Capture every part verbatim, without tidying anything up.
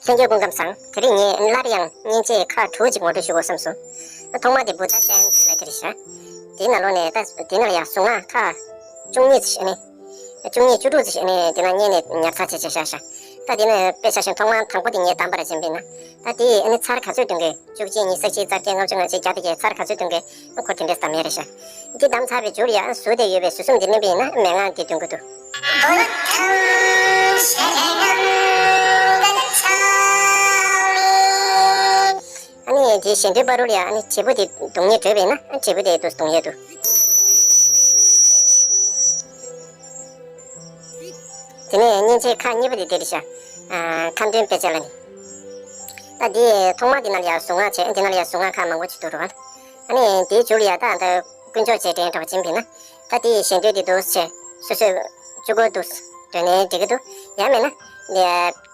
ལྷན་རྒྱས་སྐུ་ཁམས་བཟང་། དེ་རིང་ངས་སླར་ཡང་མཉེན་ཆས་ཁག་དྲུག་ཅིག་ངོ་སྤྲོད་ཞུ་དགོས་བསམ་སོང་། ཐོག་མ་དེ་བུ་ཚ་ཅན་ལ་དེ་རེད་ཤག་དེའི་ནང་ལོགས་ནས་ད་དེ་ནང་ལ་ཡང་ཟུར་ངག་ཁག་བཅུ་གཉིས་ཙམ་ཞིག་ཨ་ནི། བཅུ་གཉིས་བཅུ་དྲུག་ཙམ་ཞིག་ཨ་ནི་དེ་ནང་བརྙན་ནས་ཉར་ཚགས་བྱས་བྱས་བཞག་ཤག་ད་དེ་ནས་དཔེ་ཆ་བཞིན་ཐོག་མར་དང་པོ་དེ་ངས་བདམས་པ་རེད་བྱས་པས་ན། ད་དེ་ཨ་ནི་ཚར་ག་ཚོད་བཏོན་དགོས། བཅུ་གཅིག་གཉིས་གསལ་བྱེད་རྩ་བརྒྱད་ལྔ་བཅུ་ང་གཅིག་བརྒྱ་དང་བརྒྱད་ཚར་ག་ཚོད་བཏོན་དགོས། ཁོ་དེ་འདྲས་བདམས་ཡས་རེད་ཤག་འདི་བདམས་ཚར་བའི་མཇུག་ལ་ཡང་ཟུར་དེ་ཡོད་པའི་ཟུར་གསུམ་འདི་ལེན་པ་ཡིན་ན་མན་ངག་འདི་འདོན་གྱི་འདུག་ཨ་ནི་དེའི་ཞལ་འདོན་བར་དུ་ལ་ཡང་ཨ་ནི་བྱེད་པོ་དེ་རྡུང་ནས་བྲོས་པས་ན་ཨ་བྱེད་པོ་དེ་འདུག་རྡུང་ཡས་འདུག་དེ་ནས་མཉེན་ཆས་ཁག་གཉིས་པ་དེ་འདི་རེད་ཤག་ཁ་འདོན་དཔེ་ཆ་ལ་ནི། ད་འདི་ཐོག་མ་འདི་ནང་ལ་ཡང་ཟུར་ངག་བྱས། འདི་ནང་ལ་ཡང་ཟུར་ངག་ཁག་མང་པོ་ཅིག་འདུག་རེད་བ། ཨ་ནི་དེའི་མཇུག་ལ་ཡང་ད་ད་དཀོན་མཆོག་རྗེས་དྲན་འདྲ་བ་ཅིག་ཡིན་ན། ད་དེའི་ཞལ་འདོན་འདི་འདུག་བྱས། སོ་སོས་བཅུ་སྐོར་འདུག་འདོན་ནའི་འགྲིག་གི་འདུག་ཡང་མིན་ན།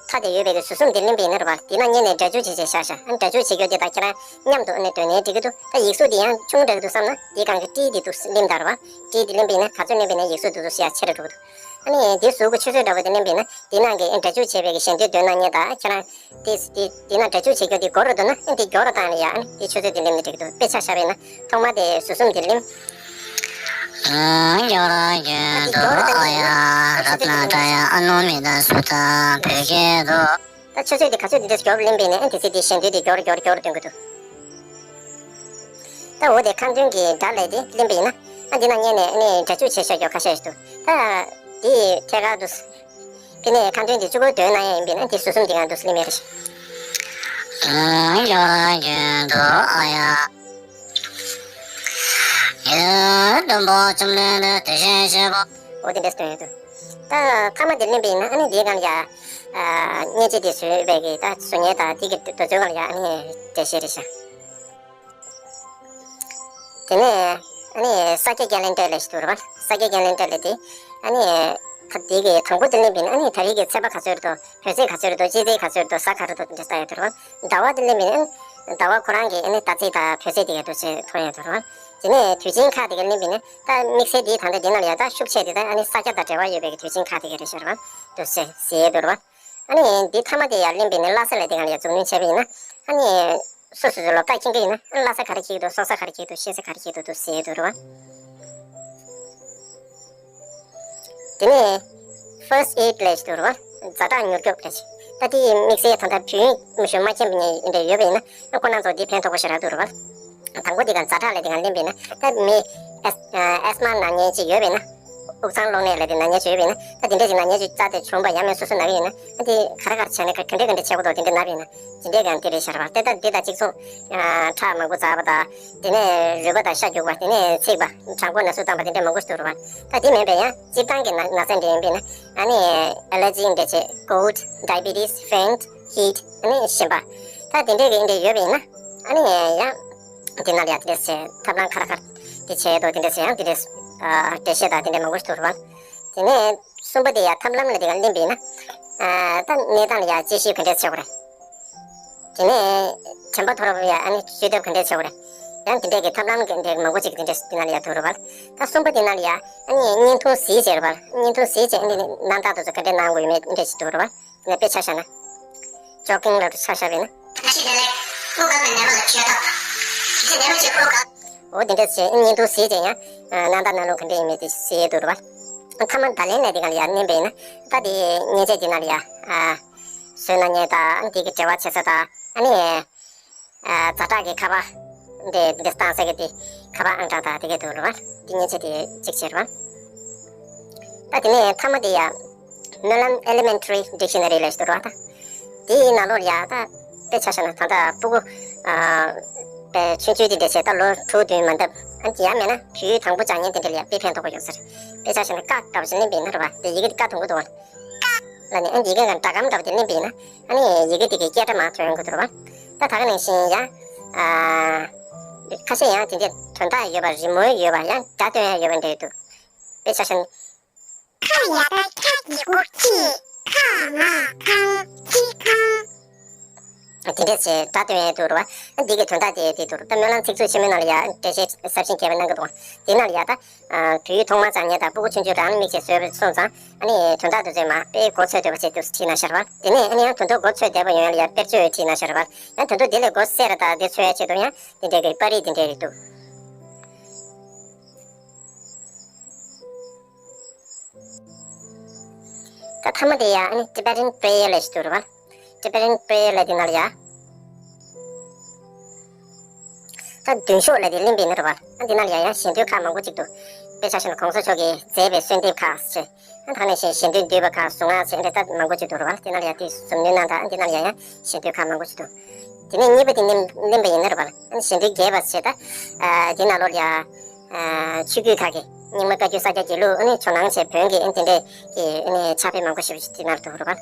ད་དེ་ཡོད་པའི་གི་ཟུར་གསུམ་འདི་ལེན་པ་ཡིན་ན་རེད་བ། དེ་ནང་ཉན་ནས་སྒྲ་འཇུག་བྱས་བྱས་བཞག་བཞག་ཨ་སྒྲ་འཇུག་བྱེད་རྒྱུ་འདི་དང་ཁྱེད་རང་མཉམ་དུ་ཨ་ནི་འདོན་ནའི་འགྲིག་གི་འདུག་ད་ཡིག་གཟུགས་འདི་ཡང་ཆུང་དྲགས་ཀྱི་འདུག་བསམ་ན་དེའི་སྒང་གི་ཏྲི་འདི་འདུག་ལེན་པ་ཡིན་ན་ག་ཚོད་ལེན་པ་ཡིན་ན་ཡིག་གཟུགས་འདི་འདུག་ཤ་ཆེ་རུ་འགྲོ་གི་འདུག་ཨ་ནི་དེའི་ཟུར་གི་ཆུ་ཚོད་འདྲ་བོ་དེ་ལེན་པ་ཡིན་ན་དེ་ནང་གི་ཨ་སྒྲ་འཇུག་བྱས་པའི་གི་ཞལ་འདོན་འདོན་གནང་མཁན་དང་ཁྱེད་རང་དེ་དེ་དེ་ནང་སྒྲ་འཇུག་བྱེད་རྒྱུ་དེ་སྒོར་རུ་འདུག་ན་ཨ་དེ་སྒོར་རུ་བཏང་ནས་ཡ་ཨ་ནི་དེ་ཆུ་ཚོད་དེ་ལེན་ན་འགྲིག་གི་འདུག་དཔེ་ཆ་བཞག་པ་ཡིན་ན་ཐོག་མ་དེ་ཟུར་གསུམ་དེ་ལེན། ཨ་དེ་སྒོར་རུ་བཏང་ནས་ཡ་ཨ་ནི་ཆུ་ཚོད་དེ་ལེན་ན་འགྲིག་གི་འདུག་ད་ཆུ་ཚོད་དེ་ག་ཚོད་དེ་འདྲས་མགྱོགས་ལེན་པ་ཡིན་ན་ཨ་དེ་ཚེ་དེ་ཞལ་འདོན་དེ་མགྱོགས་མགྱོགས་མགྱོགས་སྟོན་གྱི་འདུག་ད་འོ་དེ་ཁ་འདོན་གྱི་སྒྲ་ལས་དེ་ལེན་པ་ཡིན་ན་ཨ་འདི་ནང་ཉན་ནས་ཨ་ནི་སྒྲ་འཇུག་བྱེད་ཤེས་རྒྱུ་ཁ་ཤས་ཤིག་འདུག་ད་དེ་ཐད་ཀར་དུ་དེ་ནས་ཁ་འདོན་དེ་བཅུ་སྐོར་འདོན་གནང་ཡ་ཡིན་པ་ཡིན་ན་དེ་ཟུར་གསུམ་དེ་ག་འདུག་ལེན་པ་རེད། འོ་དེ་འདྲས་སྟོན་ཡ་འདུག་ད་ཐ་མ་དེ་ལེན་པ་ཡིན་ན་ཨ་ནི་དེའི་སྒང་ལ་ཡ། མཉེན་ཆས་དེ་བཟོས་པའི་གི་ད་བཟོ་མཁན་དང་དེ་གི་དེ་ཚོའི་སྒང་ལ་ཡ་ཨ་ནི་འགྲེལ་བཤད་རེད་ཤག་དེ་ནས་ཨ་ནི་ས་སྐྱ་རྒྱན་ལེན་འབྲས་ལབ་ཞིག་འདུག་རེད་བ། ས་སྐྱ་རྒྱན་ལེན་འབྲས་ལབ་དེ་ཨ་ནི་ད་དེ་གི་དང་པོ་དེ་ལེན་པ་ཡིན་ན་ཨ་ནི་ད་རེས་ཀྱི་ཚེས་པ་ག་ཚོད་རེད་འདུག་བོད་ཚེས་ག་ཚོད་རེད་འདུག་སྤྱི་ཚེས་ག་ཚོད་རེད་འདུག་གཟའ་ག་རེ་འདུག་དེ་འདྲ་ལྟ་ཡ་འདུག་རེད་བ། ཟླ་བ་དེ་ལེན་པ་ཡིན་ན་ཟླ་བ་ཁོ་རང་གི་ཨ་ནི་ཟླ་ཚེས་དང་བོད་ཚེས་དེ་ག་འདུག་ཅེས་མཐོང་ཡ་འདུག་རེད་བ། དེ་ནས་དུས་ཆེན་ཁག་དེ་ག་ལེན་པ་ཡིན་ན་ད་དམིགས་བསལ་དེའི་ད་ལྟ་དེ་ནང་ལ་ཡ་ད་ཤུགས་ཆེ་དེ་ད་ཨ་ནི་ས་སྐྱ་དང་འབྲེལ་བ་ཡོད་པའི་གི་དུས་ཆེན་ཁག་དེ་ག་རེད་ཤག་རེད་བ། འདུག་ཟེར་ཟེར་ཡ་འདུག་རེད་བ། ཨ་ནི་འདི་ཐ་མ་དེ་ཡར་ལེན་པ་ཡིན་ན་ལྷ་ས་ལ་དེ་ག་ལ་ཡར་འཛུགས་གནོན་བྱས་པ་ཡིན་ན་ཨ་ནི། སོ་སོ་སོ་ལོ་རྟགས་འཁྱེར་གྱི་ཡིན་ན་ཨ་ལྷ་ས་ག་རེ་འཁྱེར་གྱི་འདུག་སོ་ས་ག་རེ་འཁྱེར་གྱི་འདུག་ཤེས་ས་ག་རེ་འཁྱེར་གྱི་འདུག་ཟེར་ཡ་འདུག་རེད་བ། དེ་ནས་first aid་ལབ་ཞིག་འདུག་རེད་བ། ཛ་དྲག་མྱུར་སྐྱོབ་ལབ་ཞིག་ད་དེ་དམིགས་བསལ་ད་ལྟ་བོད་ཡིག་མི་ཤེས་མ་མཁྱེན་པ་ཡིན་འདྲ་ཡོད་པ་ཡིན་ན་ཨ་ཁོ་རང་ཚོ་འདི་ཕན་ཐོགས་པོ་ཞེ་དྲག་འདུག་རེད་བ། དང་པོ་འདི་ག་ཛ་དྲག་ལབ་དེ་ག་ལེན་པ་ཡིན་ན་ད་མི་ཨེས་ཨེས་མ་ན་མཁན་ཅིག་ཡོད་པ་ཡིན་ན། དབུགས་གཙང་གློག་ནད་ལབ་དེ་ན་མཁན་ཅིག་ཡོད་པ་ཡིན་ན་ད་དེ་འདྲ་ཞིག་ན་མཁན་ཅིག་རྩ་དེ་བྱུང་བ་ཡང་མིན་སོ་སོ་ན་གི་ཡོད་ན་ཨ་དེ་ག་རེ་ག་རེ་བྱས་ན་ག་ག་འདྲ་ག་འདྲ་བྱེད་དགོས་འདུག་དེ་འདྲ་ན་བ་ཡིན་ན་དེ་འདྲའི་ག་དེ་རེད་ཤག་རེད་བ། དེ་ལྟར་འདི་དང་གཅིག་མཚུངས། ཁྲག་མང་པོ་འཛག་པ་དང་། དེ་ནས་རུས་པ་དང་ཤ་རྒྱུག་པ། དེ་ནས་ཚིག་པ། བྲང་ཁོག་ན་ཟུག་བཏང་པ་དེ་འདྲ་མང་པོ་ཞིག་འདུག་རེད་བ། ད་དེ་མིན་པའི་ཡང་སྤྱིར་བཏང་གི་ན་ན་ཚ་འདྲ་ཡིན་པས་ན་ཨ་ནི་allergy་འདྲ་བྱས་cold diabetes faint heat ཨ་ནི་གཤིན་པ། ད་དེ་འདྲའི་གི་འདྲ་ཡོད་པ་ཡིན་ན་ཨ་ནི་ཡང་དེ་ན་ལ་ཡང་དེ་འདྲ་བྱས་ཐབས་ལམ་ག་རེ་ག་རེ་དེ་བྱས་འདུག་དེ་འདྲ་བྱས་ཡང་དེ་འདྲ་འགྲེལ་བཤད་དང་དེ་འདྲ་མང་པོ་ཞིག་འདུག་རེད་བ། དེ་ནས་གསུམ་པ་དེ་ཡང་ཐབས་ལམ་ལ་དེ་ག་ལེན་པ་ཡིན་ན། ད་གནས་སྟངས་ལ་ཡང་དཔྱད་ཞིབ་ག་འདྲས་བྱེད་དགོས་རེད། དེ་ནས་དྲན་པ་འཐོར་བ་ཡང་ཨ་ནི་བཅོས་ཐབས་ག་འདྲས་བྱེད་དགོས་རེད། ཡང་དེ་འདྲས་ཀྱི་ཐབས་ལམ་ག་འདྲས་མང་པོ་ཅིག་དེ་འདྲས་དེ་ན་ལ་ཡང་འདུག་རེད་བ། ད་གསུམ་པ་དེ་ན་ལ་ཡང་ཨ་ནི་བརྙན་ཐུང་གཟིགས་བྱས་རེད་བ། བརྙན་ཐུང་གཟིགས་བྱས་ཨ་ནི་རྣམ་ཐར་དེ་ཚོ་ག་འདྲས་གནང་དགོས་ཡོད་མེད་དེ་འདྲས་ཞིག་འདུག་རེད་བ། དེ་ནས་དཔེ་ཆ་བཞག་ན། ཇོག་གིང་ལབ་ཆ་བཞག་པ་ཡིན་ན། ད་ཤི་དེ་ལས་ཁོ་ག་ནས་ནད་པ་ལ་བཅོས་ཐབས། དེ་ནད་པ་ཅིག་ཁོ་ག་འོ་དེ་འདྲ་བྱས་བརྙན་ཐུང་གཟིགས་བྱས་ཡང་རྣམ་ཐར་ནང་ལོགས་ག་འདྲ་ཡིན་མེད་དེ་གཟིགས་འདུག་རེད་བ། མཐའ་མ་བརྡ་ལན་ལ་དེ་ག་ལ་ཡང་མནན་པ་ཡིན་ན་ད་དེ་མཉེན་ཆས་དེ་ན་ལ་ཡང་བཟོས་གནང་མཁན་དང་དེ་གི་འབྲེལ་བ་བྱེད་ས་དང་ཨ་ནི། ཛ་དྲག་གི་ཁ་པར་འདི་འདི་བཏང་ས་གི་དེ་ཁ་པར་ཨང་གྲངས་དང་དེ་ག་འདུག་རེད་བ། དེ་མཉེན་ཆས་དེ་གཅིག་བྱས་རེད་བ། ད་དེ་ནས་མཐའ་མ་དེ་ཡ། སྨོན་ལམ་Elementary Dictionary་ལབ་ཞིག་འདུག་རེད་བ་ད། དེའི་ནང་ལོགས་ལ་ཡ་ད། དཔེ་ཆ་བཞག་ན་ད་ལྟ་སྤུ་གུ། ཨ། དཔེ་ཆུང་ཆུང་དེ་འདྲ་བྱས་ད་ལོ་དྲུག་བདུན་མ་འདབ། ཨ་ནི་ཡང་མེད་ན་བོད་ཡིག་དང་པོ་སྦྱང་མཁན་དེ་འདྲ་ལ་ཡ་དཔེ་ཕན་ཐོགས་པོ་ཡོད་ས་རེད། དཔེ་ཆ་བཞག་ན་ཀ་འདྲ་བོ་ཞིག་ལེན་པ་ཡིན་ན་རེད་བ། དེ་ཡི་གེ་དེ་ཀ་དང་པོ་འདུག་བ། ཀ་ལབ་ནས་ཨ་ནི་ཡི་གེ་གི་སྒྲ་སྒམ་འདྲ་བོ་དེ་ལེན་པ་ཡིན་ན་ཨ་ནི་ཡི་གེ་དེ་གི་སྐད་སྒྲ་མར་ཐོན་ཡོང་གི་འདུག་རེད་བ། ད་ད་ག་ནང་བཞིན་ཡ། ཨ། ཁ་ཤས་ཡང་དེ་འདྲ་དོན་དག་ཡོད་པ་རི་མོ་ཡོད་པ་ཡང་སྒྲ་སྟོན་ཡ་ཡོད་པ་འདྲ་འདུག་དཔེ་ཆ་བཞག་ན། ཁ་ཡ་ད་ཁ་གི་གུ་ཁི། ཁ་ང་ཁང་ཁི་ཁང་། དེ་འདྲས་བྱས་སྒྲ་འདོན་ཡས་འདུག་རེད་བ། ཨ་འདི་གི་དོན་དག་དེ་དེ་འདུག་རེད། ད་སྨོན་ལམ་ཚིག་མཛོད་ཆེན་མོའི་ནང་ལ་ཡ་འགྲེལ་བཤད་ཟབ་ཅིང་རྒྱས་པ་གནང་གི་འདུག་དེ་ནང་ལ་ཡ་ད། ཨ་བོད་ཡིག་ཐོག་མར་སྦྱང་མཁན་དང་སྤུ་གུ་ཆུང་ཆུང་རང་ལ་དམིགས་བྱས་བཟོས་པ་སོང་ཙང་ཨ་ནི་དོན་དག་དེ་ཚོ་མ་དཔེ་མགོ་ཚོས་འདོད་པ་བྱས་འདུག་བྲིས་གནང་ཤག་རེད་བ། དེ་ནས་ཨ་ནི་ཡང་དོན་དག་མགོ་ཚོས་བསྡད་པ་ཡོང་ཡ་ལ་ཡ་དཔེར་བརྗོད་བྲིས་གནང་ཤག་རེད་བ། ཡང་དོན་དག་དེ་ལས་མགོ་སེར་དང་དེ་ཚོས་ཡ་ཆེད་དུ་ཡང་དེ་འདྲའི་གི་པར་རིས་དེ་འདྲའི་རིགས་འདུག་ད་མཐའ་མ་དེ་ཡང་ཨ་ནི་Tibetan Prayer ལབ་ཞིག་འདུག་རེད་བ། Tibetan Prayer ལབ་དེ་ནང་ལ་ཡ། ད་མདུན་ཤོག་ལབ་དེ་གླེང་པ་ཡིན་ན་རེད་བ། ཨ་འདི་ནང་ལ་ཡ་ཡང་ཞལ་འདོན་ཁག་མང་པོ་ཅིག་འདུག་དཔེ་ཆ་བཞག་ན་གོང་ས་མཆོག་གིས་མཛད་པའི་གསོལ་འདེབས་ཁག་ཅེས། ཨ་ད་ནས་ཞལ་ཞལ་འདོན་བསྡུས་པ་ཁག་གཟུངས་སྔགས་ཅེས་འདི་ལྟ་མང་པོ་ཅིག་འདུག་རེད་བ། དེ་ནང་ལ་ཡ་དེ་མཛུབ་གནོན་གནང་དང་། ཨ་འདི་ནང་ལ་ཡ་ཡང་ཞལ་འདོན་ཁག་མང་པོ་ཅིག་འདུག་དེ་ནས་གཉིས་པ་དེ་གླེང་གླེང་པ་ཡིན་ན་རེད་བ། ཨ་ཞལ་འདོན་རྒྱས་པ་ཞེས་ད། ཨ་དེ་ནང་ལོགས་ལ་ཡ། ཨ་ཆོས་བརྒྱུད་ཁག་གི་རྙིང་མ་བཀའ་བརྒྱུད་ས་སྐྱ་དགེ་ལུགས། ཨ་ནི་ཇོ་ནང་བཅས་བོན་གྱི་ཨ་དེ་འདྲས་ཀྱི་ཨ་ནི་ཕྱག་དཔེ་མང་པོ་ཞེ་པོ་ཅིག་དེ་ནང་འདུག་རེད་བ།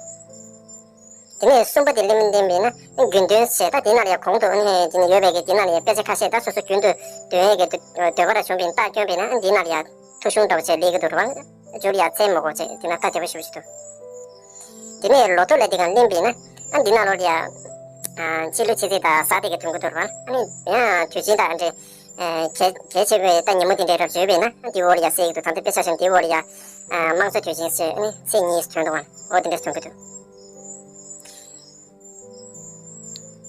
དེ་ནས་གསུམ་པ་དེ་གླེང་གླེང་པ་ཡིན་ན་རྒྱུན་འདོན་ཞེས་ད་དེ་ནང་ལ་ཡ་གོང་དུ་ཨ་ནི་དེ་ནས་ཡོད་པའི་གི་དེ་ནང་ལ་ཡ་དཔེ་ཆ་ཁ་ཤས་ད་སོ་སོ་རྒྱུན་དུ་འདོན་ཡས་ཀྱི་འདོད་པ་ར་བྱུང་བ་ཡིན་ན་རྟགས་བསྐྱོན་པ་ཡིན་ན་ཨ་འདི་ནང་ལ་ཡ་ཐོ་གཞུང་འདྲ་བོ་བྱས་སླེབས་ཀྱི་འདུག་རེད་བ། མཇུག་ལ་ཡ་མཚན་མ་འགོད་བྱས་དེ་ནང་ལྟ་བདེ་པོ་ཞེ་པོ་ཅིག་འདུག་དེ་ནས་ལོ་ཐོ་ལབ་དེ་གང་གླེང་པ་ཡིན་ན་ཨ་འདི་ནང་ལོགས་ལ་ཡ། ཨ་སྤྱི་ལོ་ཕྱི་ཚེས་དང་ས་དེ་གི་ཐོན་གྱི་འདུག་རེད་བ། ཨ་ནི་ཡང་དུས་ཆེན་དང་ཨ་འདྲས། ཨ་གལ་གལ་ཆེ་བའི་ད་ཉིན་མོ་དེ་འདྲའི་རབ་བྱོས་པས་ན་ཨ་དེའི་འོག་ལ་ཡ་གསལ་གྱི་འདུག་ད་ལྟ་དཔེ་ཆ་བཞག་ན་དེའི་འོག་ལ་ཡ། ཨ་དམངས་གཙོ་དུས་ཆེན་ཟེར་ཨ་ནི་ཚེས་གཉིས་ཐོན་འདུག་བ། འོ་དེ་འདྲས་ཐོན་གྱི་འདུག་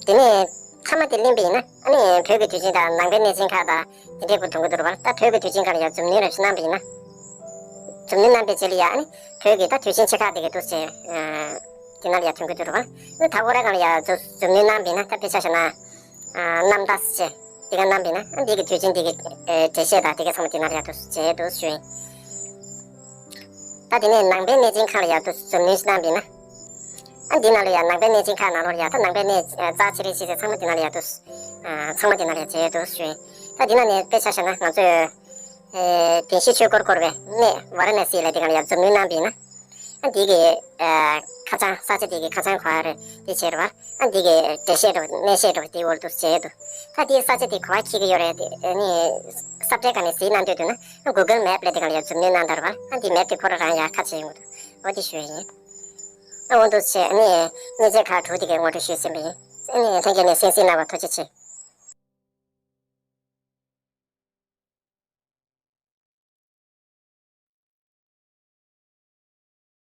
དེ་ནས་མཐའ་མ་དེ་གླེང་པ་ཡིན་ན་ཨ་ནི་བོད་ཀྱི་དུས་ཆེན་དང་ནང་པའི་གནས་ཆེན་ཁག་དང་དེ་འདྲའི་སྐོར་ཐོན་གྱི་འདུག་རེད་བ། ད་བོད་ཀྱི་དུས་ཆེན་ཁག་ལ་ཡ་མཛུབ་གནོན་རབ་ཞིག་གནང་པ་ཡིན་ན། མཛུབ་གནོན་གནང་པའི་རྗེས་ལ་ཡ་ཨ་ནི་བོད་ཀྱི་ད་དུས་ཆེན་ཆེ་ཁག་དེ་གི་འདུག་ཟེར། ཨ་དེ་ནང་ལ་ཡ་ཐོན་གྱི་འདུག་རེད་བ། ཨ་ནི་ད་ཁོ་རང་གང་ལ་ཡ་མཛུབ་མཛུབ་གནོན་གནང་པ་ཡིན་ན་ད་དཔེ་ཆ་བཞག་ན། ཨ་རྣམ་ཐར་ཟེར། དེ་ག་གནང་པ་ཡིན་ན་ཨ་འདི་གི་དུས་ཆེན་འདི་གི་ཨེ་འགྲེལ་བཤད་དང་དེ་ག་ཚང་མ་དེ་ནང་ལ་ཡ་འདུག་མཇལ་འདུག་ཞུ་ཡིན། ད་དེ་ནས་ནང་པའི་གནས་ཆེན་ཁག་ལ་ཡ་འདུག་མཛུབ་གནོན་ཞིག་གནང་པ་ཡིན་ན། ཨ་འདི་ནང་ལ་ཡ་ནང་པའི་གནས་ཆེན་ཁག་ནང་ལོགས་ལ་ཡ་ད་ནང་པའི་གནས་ཨ་རྩ་ཆེ་རིགས་ཆེ་ཚད་ཚང་མ་དེ་ནང་ལ་ཡ་འདུག་ཨ་ཚང་མ་དེ་ནང་ལ་ཡ་མཇལ་འདུག་ཞུ་ཡིན། ད་དེ་ནང་ནས་དཔེ་ཆ་བཞག་ན་ང་ཚོས་ཨེ་བདེན་བཞིའི་ཆོས་འཁོར་བསྐོར་བའི་གནས་ཝཱ་ར་ཎ་སི་ལ་དེ་ག་ལ་ཡ་མཛུབ་གནོན་གནང་པ་ཡིན་ན། ཨ་འདི་གི་ཨ་ཁ་བྱང་ས་ཆ་འདི་གི་ཁ་བྱང་ག་པར་རེད་དེ་བྱས་རེད་བ། ཨ་འདི་གི་འགྲེལ་བཤད་འདྲ་བོ་གནས་བཤད་འདྲ་བོ་དེའི་འོག་ཏུ་མཇལ་འདུག་ད་དེའི་ས་ཆ་དེ་ག་པར་འཁེལ་གྱི་ཡོད་རེད་དེ་ཨ་ནི་ས་བཀྲའི་སྒང་ནས་གཟིགས་གནང་འདོད་འདུག་ན་ཨ་Google Map ལབ་དེ་སྒང་ལ་ཡ་མཛུབ་གནོན་གནང་དང་རེད་བ། ཨ་འདི་Map དེ་ཁོ་རང་རང་ཡ་ཁ་ཕྱེ་ཡོང་གི་འདུག་འོ་དེ་ཞུ་ཡ་ཡིན། ཨ་འོ་འདུག་བྱས་ཨ་ནི་གནས་མཇལ་ཁག་དྲུག་དེ་གའི་ངོ་སྤྲོད་ཞུས་ཟིན་པ་ཡིན། ཨ་ནི་ལྷན་རྒྱས་ནས་གསན་གཟིགས་གནང་བར་ཐུགས་རྗེ་ཆེ།